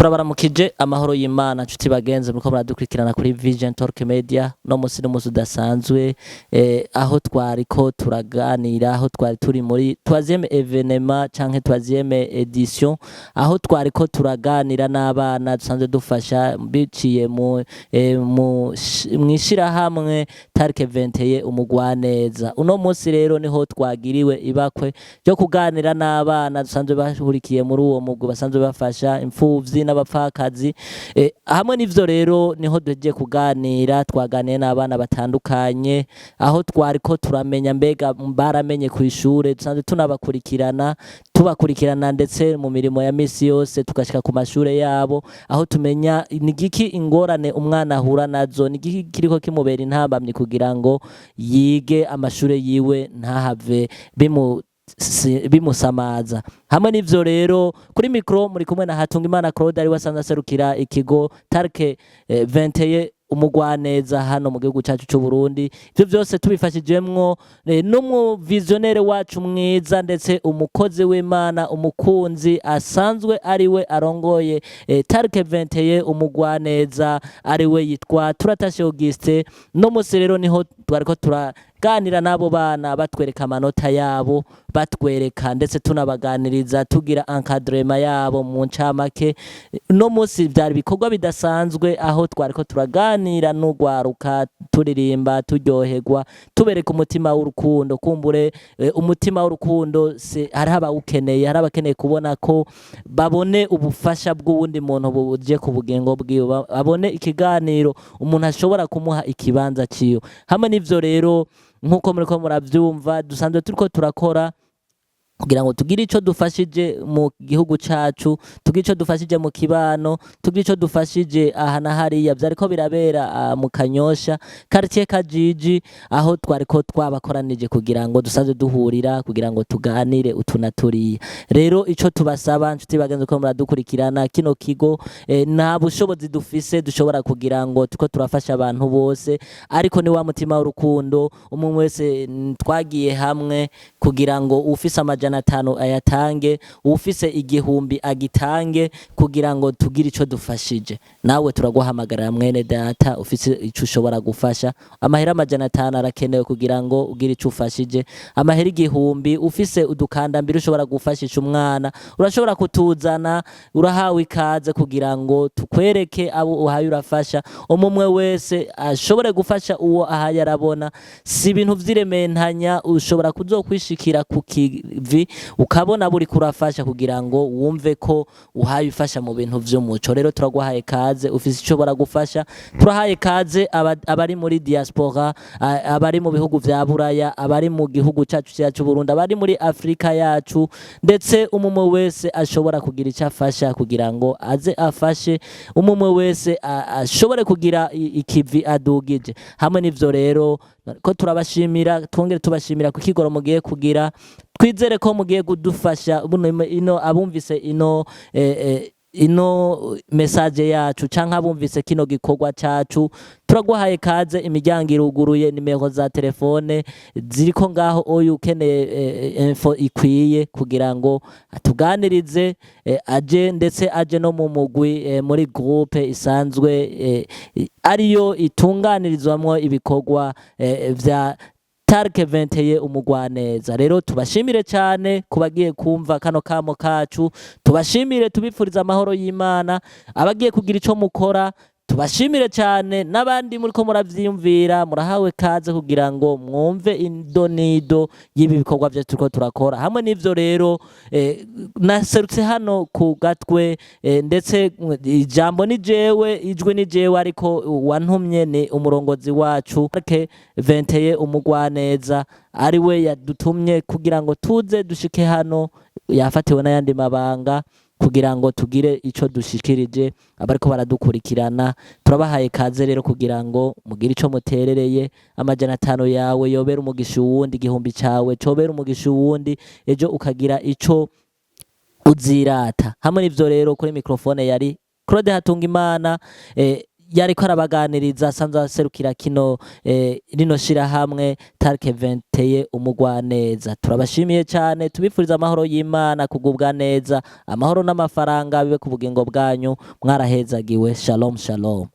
Turabaramukije, amahoro y'Imana, nshuti bagenzi muriko muradukurikirana kuri Vision Talk Media. No musi n'umusi udasanzwe, aho twariko turaganira, aho twari turi muri troisième événement canke troisième édition, aho twariko turaganira n'abana dusanzwe dufasha biciye mu mwishirahamwe Tarike 21 Umugwaneza. Uno musi rero niho twagiriwe ibakwe ryo kuganira n'abana dusanzwe bahurikiye muri uwo mugwi, basanzwe bafasha imfuvyi n'abapfakazi. Hamwe n'ivyo rero niho duhejeje kuganira, twaganiye n'abana batandukanye, aho twariko turamenya mbega baramenye ku ishure. Dusanzwe tunabakurikirana, tubakurikirana ndetse mu mirimo ya misi yose, tugashika ku mashure yabo, aho tumenya ni giki ingorane umwana ahura nazo, ni giki kiriko kimubera intambamyi kugira ngo yige amashure yiwe ntahave bimusamaza. Hamwe n'ivyo rero, kuri micro muri kumwe na Hatungimana Claude, ari wasanzwe aserukira ikigo Tarke 21 Umugwaneza hano mu gihugu cyacu cy'u Burundi. Ivyo byose tubifashijemwo n'umu visionnaire wacu mwiza, ndetse umukozi w'Imana, umukunzi asanzwe ari we arongoye Tarke 21 Umugwaneza, ari we yitwa Turatashe Auguste. No musi rero niho twariko turaganira n'abo bana, batwereka amanota yabo, batwereka ndetse tunabaganiriza, tugira encadrement yabo mu ncamake. No musi byari ibikorwa bidasanzwe, aho twariko turaganira n'urwaruka, turirimba, turyoherwa, tubereka umutima w'urukundo. Kumbure umutima w'urukundo se hariho abawukeneye, hari abakeneye kubona ko babone ubufasha bw'uwundi muntu buje ku bugingo bwiwe, babone ikiganiro umuntu ashobora kumuha ikibanza ciwe. Hamwe n'ivyo rero, nk'uko muriko muravyumva, dusanzwe turiko turakora kugira ngo tugire ico dufashije mu gihugu cacu, tugire ico dufashije mu kibano, tugire ico dufashije aha na hariya. Vyariko birabera mu Kanyosha, quartier Kajiji, aho twariko twabakoranije kugira ngo dusanzwe duhurira kugira ngo tuganire utu na turiya. Rero ico tubasaba, nshuti bagenzi ko muradukurikirana, kino kigo, nta bushobozi dufise dushobora kugira ngo tuko turafasha abantu bose, ariko ni wa mutima w'urukundo, umwe wese twagiye hamwe kugira ngo ufise 500 ayatange, ufise 1000 agitange, kugira ngo tugire ico dufashije. Nawe turaguhamagarira, mwene data ufise ico ushobora gufasha. Amahera 500 arakenewe kugira ngo ugire ico ufashije. Amahera 1000, ufise udukandambiri ushobora gufashisha umwana, urashobora kutuzana, urahawe ikaze kugira ngo tukwereke abo uhaye urafasha. Umwe wese ashobore gufasha uwo ahaye arabona. Si ibintu vy'irementanya, ushobora kuzokwishikira ku kivi ukabona buri kurafasha, kugira ngo wumve ko uhaye ufasha mu bintu vy'umuco. Rero turaguhaye kaze, ufise ico ushobora gufasha. Turahaye kaze abari muri diaspora, abari mu bihugu vya Buraya, abari mu gihugu cacu cyacu Burundi, abari muri Afrika yacu, ndetse umwe wese ashobora kugira icyo afasha kugira ngo aze afashe. Umwe wese ashobore kugira ikivi adugije. Hamwe n'ivyo rero, ko turabashimira, twongere tubashimira ku kigoro mugiye kugira. Twizere ko mugiye kudufasha buno ino abumvise ino message yacu canke abumvise kino gikorwa cacu. Turaguhaye kaze, imiryango iruguruye, nimero za telefone ziriko ngaho, oyu ukeneye info ikwiye kugira ngo atuganirize, aje, ndetse aje no mu mugwi, muri groupe isanzwe ariyo itunganirizwamwo ibikorwa vya Tarike 21 Umugwaneza. Rero tubashimire cyane kubagiye kumva kano kamo kacu, tubashimire, tubifuriza amahoro y'Imana. Abagiye kugira ico mukora, tubashimire cyane, n'abandi muriko muravyiyumvira, murahawe kaze kugira ngo mwumve indonido y'ibi bikorwa vyacu turiko turakora. Hamwe n'ivyo rero, naserutse hano ku gatwe, ndetse ijambo ni jewe, ijwi ni jewe, ariko wantumye ni umurongozi wacu Tarike 21 Umugwaneza, ari we yadutumye kugira ngo tuze dushike hano. Yafatiwe n'ayandi mabanga kugira ngo tugire ico dushikirije abariko baradukurikirana. Turabahaye kaze rero kugira ngo mugire ico muterereye. 500 yawe yobera umugisha uwundi, 1000 cawe cobera umugisha uwundi, ejo ukagira ico uzirata. Hamwe n'ivyo rero, kuri microphone yari Claude Hatungimana. Yariko arabaganiriza asanzwe aserukira kino rino shirahamwe Tarke 21 Umugwaneza. Turabashimiye cyane, tubifuriza amahoro y'Imana, kugubwa neza, amahoro n'amafaranga bibe ku bugingo bwanyu. Mwarahezagiwe. Shalom, shalom.